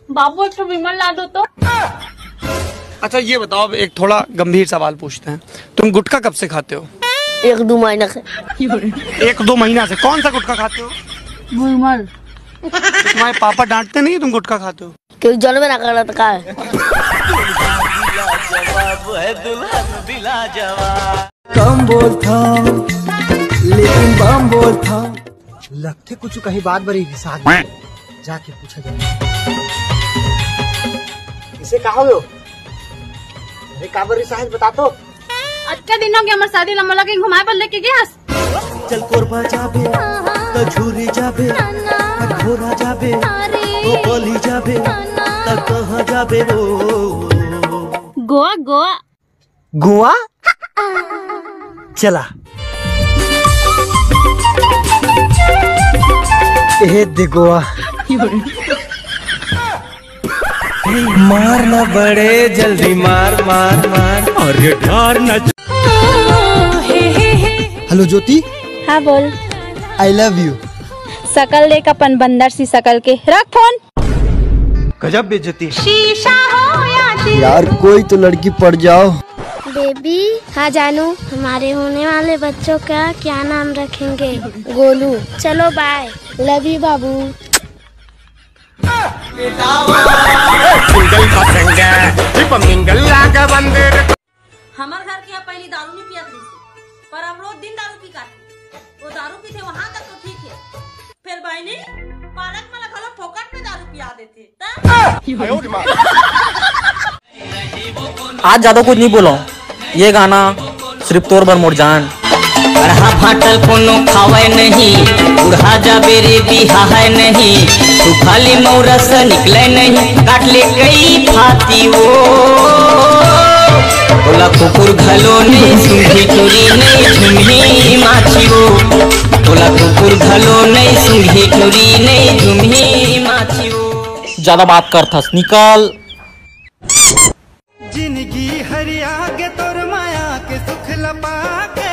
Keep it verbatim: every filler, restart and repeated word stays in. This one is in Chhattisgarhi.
बाबू, एक ठो विमल ला दो तो। अच्छा, ये बताओ, अब एक थोड़ा गंभीर सवाल पूछते हैं, तुम गुटखा कब से खाते हो? एक दो महीना से। एक दो महीना से? कौन सा गुटखा खाते हो? विमल। तुम्हारे पापा डांटते नहीं, तुम गुटखा खाते हो? क्यों, जन्म ना करत का है? कम बोलता, लेकिन बम बोलता। लगथे कुछ कहीं बात बड़ी रिसात में। जाके पूछा जाए। इसे का हो? अरे, काबर रिसात, बता तो। अतका दिन हो गया हमर शादी ला, मोला कहीं घुमाए बर लेके गए हस? चल कोरबा जाबे, त झूरी जाबे, त घोरा जाबे, त बली जाबे, त कहाँ जाबे वो? गोवा, गोवा। गोवा? चला। ए दे गोवा। मार ना बड़े, जल्दी मार, मार, मार। अरे ढार ना। हेलो ज्योति। हाँ, बोल। I love you। शकल देख अपन बंदर सी शकल के, रख फोन। गजब बेइज्जती। यार, कोई तो लड़की पड़ जाओ। बेबी। हाँ जानू। हमारे होने वाले बच्चों का क्या नाम रखेंगे? गोलू। चलो, बाय। लव यू बाबू। सिंगल पसंग, ट्रिप मिंगल लाग बंदर। हमर घर के यहाँ पहली दारू नहीं पियत रहिस, पर अब रोज दिन दारू पी काटे। वो दारू पीथे वहां तक तो ठीक है, फिर बहनी पार्क में घलो फोकट में दारू पिया देथे। आज ज्यादा कुछ नहीं बोला हूँ। ये गाना सिर्फ तोर बर मोर जान। अरहा भाटल कोनो खावे नहीं, बुढ़ा जाबे रे बिहा है नहीं, तू खाली मौरस निकले नहीं, काट ले कई फाती वो। ओला कुकुर घलो नहीं, सुंघी टुरी नहीं, झुमही माछी वो। ओला कुकुर घलो नहीं, सुंघी टुरी नहीं, झुमही माछी वो। ज्यादा बात करथस, निकल। जिंदगी हरिया के तोर माया के सुख लपा के।